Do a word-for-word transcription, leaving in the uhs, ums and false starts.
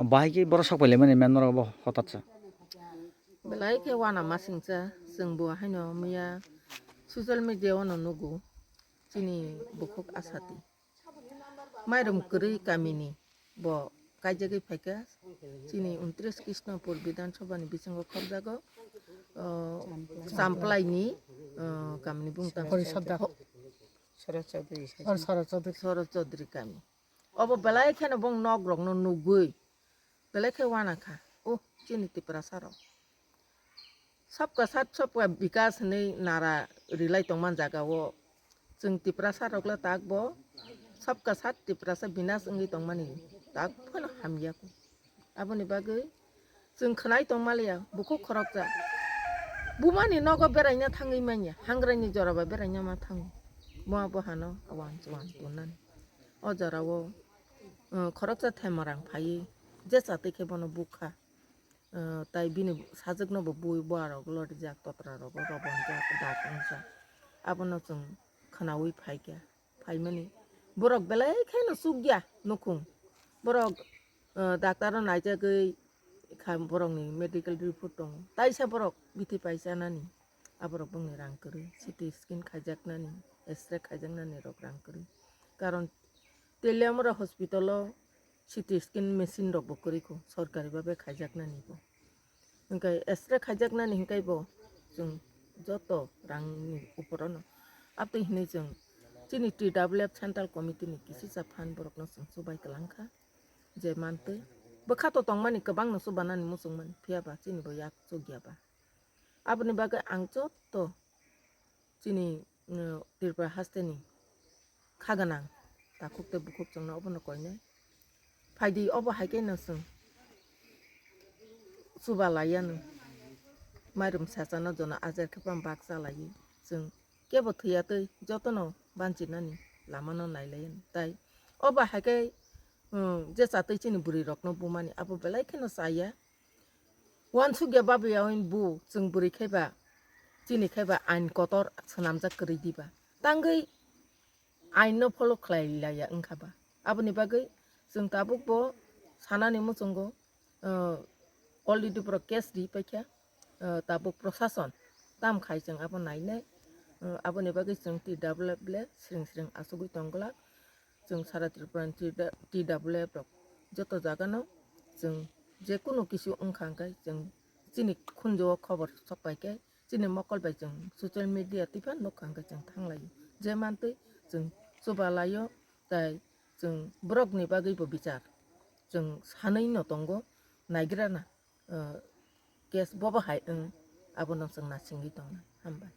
Bahai khe borok sok pailaimani men norok bo hotatsa. Belai khe wana masingcha, chwng bo haino miya social media o no nugo, chini bukhuk Asati. Mairum kwrwi kamini bo kaijagwi phaikha, chini untris Krishnapur Bidhan Sabha ni bisingo khopjago, o, Champlai ni, o, kamini bungtang Hori Sabda. Ho- Soro Chaudhuri. Hori Soro Chaudhuri. Soro Chaudhuri kami. Obo belai kheno bong nok rok no nugwi, belai khe wana kha. O, chini Tiprasa rok. Sabka sat sabka bikas hinwi nara rilai tongman jaga o. Chwng Tiprasa rok le tak bo sabka sat Tiprasa binas wngwi tongmani tak phano hamya kho. Aboni bagwi chwng khwnai tongmaliya bukhuk khoroksa. Bumani nogo beraina thangwi manya, hangraini jora ba beraina ma thango. Mo abo hano awang chuwang tonnani. O jora o, uh, khoroksa themarang phaiwi je chatwi khe bono bukha. Uh, tai bini sajwkno bo bui boarok lorijak, totra rogo robonjak, dak wngjak. Abono chwng khwnaui phaikha. Phaimani borok belai kheno chukya nukhung. Borok, uh, doctor o naijagwi kha, borokni medical report tongo. Taisa borok bithi paichanani. Aborok bongni rang kwrwi. C T scan khaijaknani, X-ray khaijaknani rok rang kwrwi. Karon Teliamura hospital o C T scan machine rok bo kwrwi kho, sorkari babe khaijaknani bo. Hwnkhe X-ray khaijaknani hwnkhe bo chwng joto rangni uporono. Abtwi hinwi chwng chini T W F Central Committee ni kisisa phan borokno chwng chubai kwlangkha je mantwi. Bwkha to tongmani kwbangno chubanani muchungmani, phiya ba chini bo yak chukya ba. Aboni bagwi ang joto chini, mm, Tripura hasteni kha gwnang takhuk tei bukhuk chwngno obono koinai. Phaidi obo hai khe no chwng chuba laiya no mairum sachano jono ajer khe pam baksa laiwi chwng kebo thwiya twi jotono banchinani lamano nailaiya no. Tai obo hai khe, mm, je chatwi chini bwrwi rokno bumani abo belai kheno chaya. Wansukya babayawi bo chwng bwrwi khaiba, chini khaiba ain kotor swnamjak kwrwi diba. Tangwi ain no follow khlai laiya wngkha ba. Aboni bagwi chwng tabuk bo sanani muchungo, uh, already borok case ri paikha, uh, tabuk prosason tam khai chwng abo nainai, uh, aboni bagwi chwng T W F le sring sring achugwi tong glak. Chwng sara Tripura ni T W F rok joto jaga no chwng je kunu kisu wngkha hwnkhe chwng chini khunju o khobor sok pai khe chini mokol bai chwng social media twi phano nukha hwnkhe chwng thang lai o. Je mantwi chwng chuba lai o, tai chwng borok ni bagwi bo bichar chwng sanwi no tongo, naigra na, uh, case bobo hai wng, abono chwng nasingwi tong nai. Hambai.